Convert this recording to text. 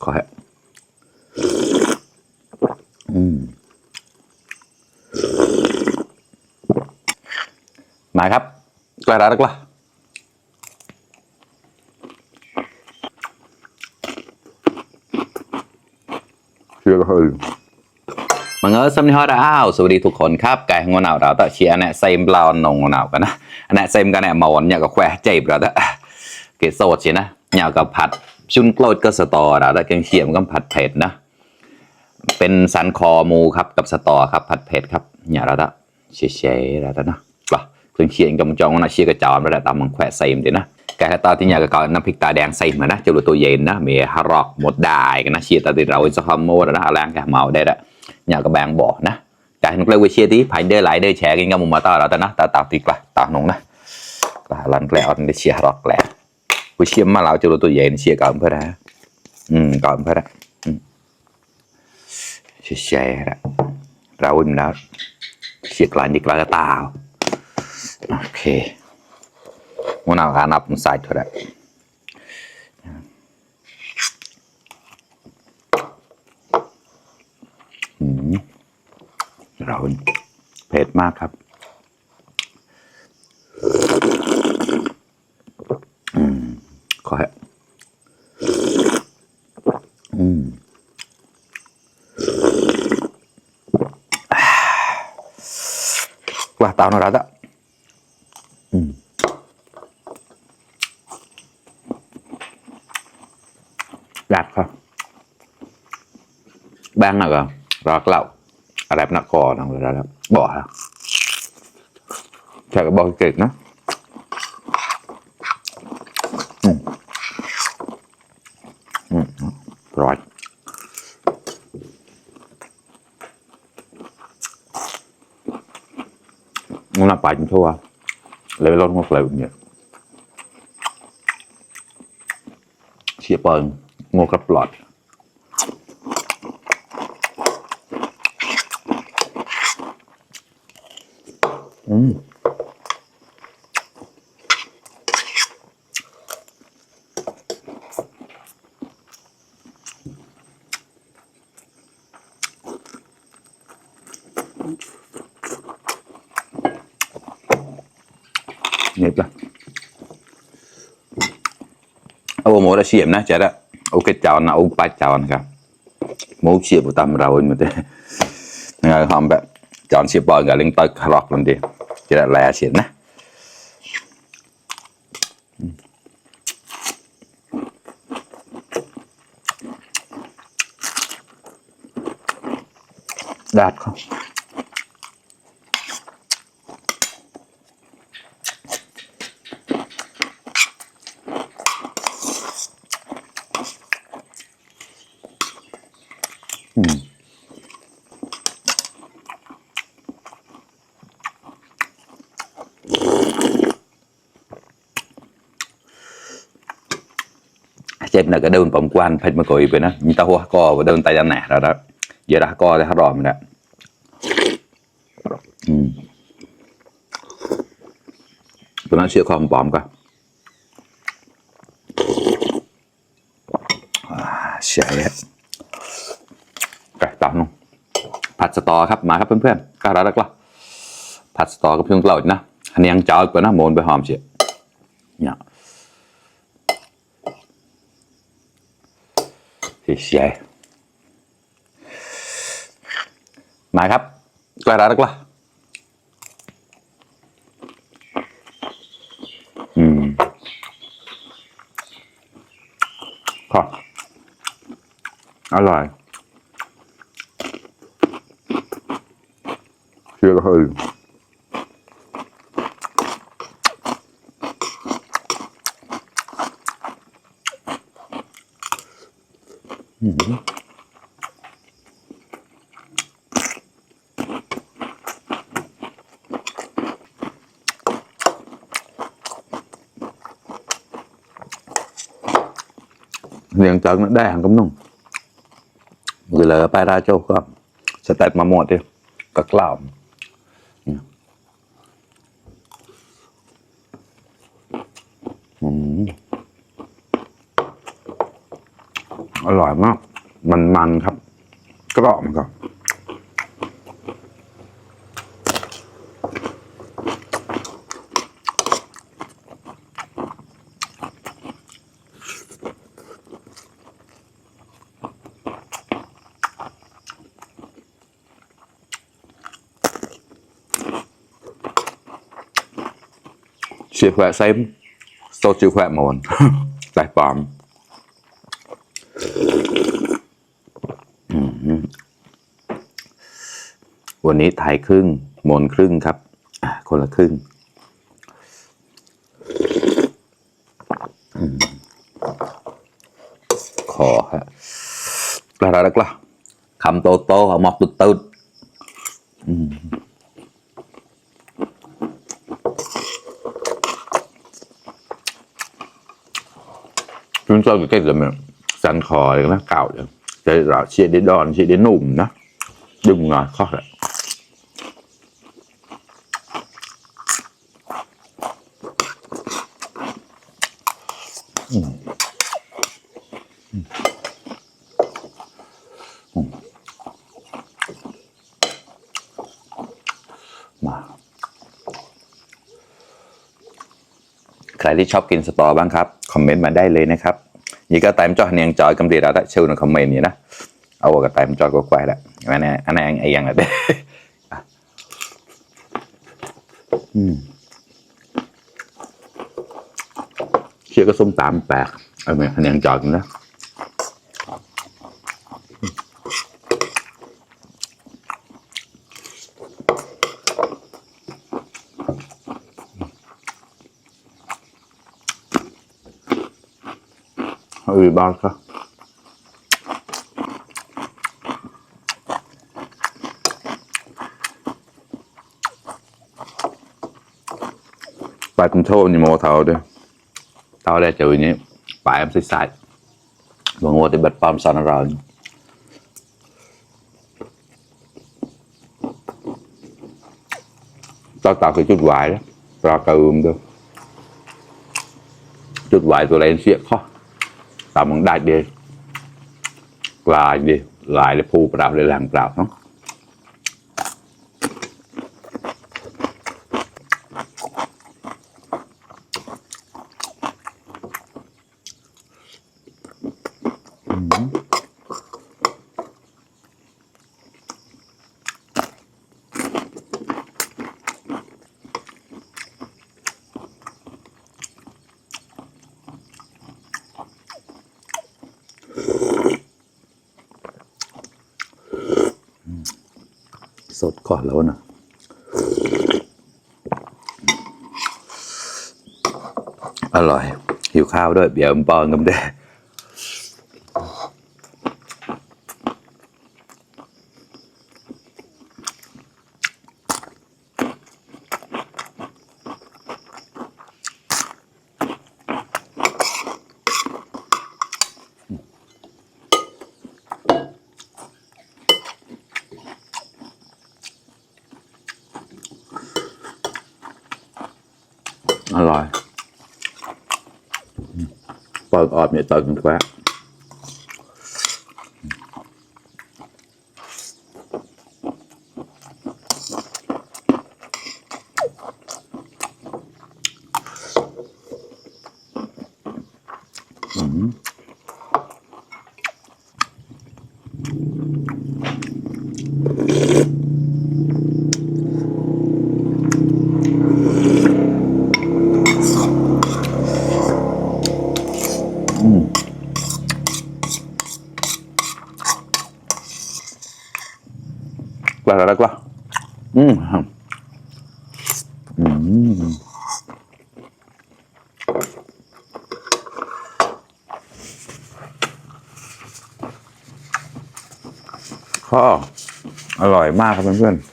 ขอให้มาครับกระดาษกว่าเชื่อก็คือมังเอิญสำนึกได้อ้าวสวัสดีทุกคนครับกายงวนหนาวเราต่อเชียร์เนี่ยเซมเราหนงหนาวกันนะอันนี้เซมกันเนี่ยมอนเนี่ยก็แควเจ็บเราต่อเกศโซดเชียนะเนี่ยกับผัดชุนโกลดก็สตอเราต่อแกงเขียมก็ผัดเผ็ดนะเป็นสันคอหมูครับกับสตอครับผัดเผ็ดครับเนี่ยเราต่อเชียร์เราต่อนะป่ะเพิ่งเชียร์กับจองนะเชียร์กับจอมเราต่อตามมังแควเซมเดี๋ยวนะกายตอนที่เนี่ยก็น้ำพริกตาแดงเซมนะจะรู้ตัวเย็นนะมีฮารอกหมดได้กันนะเชียร์ตอนที่เราจะคอมโม่แล้วนะอะไรกันเมาได้ละnhà các bạn bỏ nè cái nó lấy chia tí phải đưa lại đây trẻ cái ngâm mà tao là tao nó tao tao tuyệt là tao nông nè là lần lẹo để chia rọt lẹ với chia mà lão cho tôi về chia cỡ phải ra cỡ phải ra chia ra rau im đó chia lại nhịp lại tao ok muốn nào cả nắp sai thôi đấyเราเผ็ดมากครับขอให้ว่าเตาหน่อยละอยากครับแบงก์อะไรรักเล่าอะไรนักคอนังเลยแล้วบอกฮะแค่ก็บอกเก่งนะร้อยมันน่าไปจนทั่วเลยรถงกเลยเนี่ยเชียร์เปิงงกกระปลอดเนี่ยจ้ะเอาหมูได้เฉียบนะจ๊ะละโอเคจาวนะโอ้ปลาจาวนะครับหมูเฉียบตามเราเหมือนเดิมงานทำแบบจอนเฉียบปอนกับลิงตักคลอกนั่นดีจะได้แลเฉียบนะดาดเขาเจ็บหนักก็เดินปมกวนเผ็ดมาก่อยไปนะมีตาหัวก็เดินไตจำแหน่แล้วนะเยอะละก็จะรอมันนะตัวนั้นเชื่อความปลอมก็ใช่ไก่ตับนุ่งผัดสตอครับมาครับเพื่อนๆกล้ารักล่ะผัดสตอกับเพื่อนเราอีกนะอันนี้ยังเจ้าอีกนะโมนไปหอมเชียเนี่ยใช่มาครับกล้ารักล่ะขออร่อยเชื่อก็คือเลี้ยงจังได้hàng cấm nung người là bài ra châu không sẽ tẹt mà một đi các lão อร่อยมากมันครับกรอบมันก็chia khỏe xem số chịu khỏe mồn lại bomวันนี้ไทยครึ่งมนครึ่งครับคนละครึ่งขอฮะกระดักละคำโตโตเอาหมอกตุดchúng tôi cái gì mà săn khò nó cào được cái là chia đến đòn chia đến nùm đó đừng ngọt khó lại mà ใครที่ชอบกินสตอบ้างครับคอมเมนต์มาได้เลยนะครับนี่ก็ตามจอเนียงจอยกำเดียร์ได้เชื่อในคอมเมนต์นี่นะเอาก็ตามจอยก็ควายละอันนั้นไอ้ยังไงเด้เชื่อก็ส้มตำแปลกเอาไหมเนียงจอยกันนะบ้างครับไปเป็นโทษนี่โมเท่าด้วยเท่าได้เจออย่างนี้ไปอันใส่บางวันที่บัดปั๊มสารเราต่อคือจุดหวายแล้วปลากระอืมด้วยจุดหวายตัวอะไรเสียข้อตามมันได้ดีลายดีลายเลยผูปราบเลยแรงปราบเนาะสดก่อนแล้วนะอร่อยหิวข้าวด้วยเดี๋ยวปอนกันได้อร่อยเปิดออดเนี่ยเติมกันแควะแล้วก็ข้ออร่อยมากครับเพื่อนๆ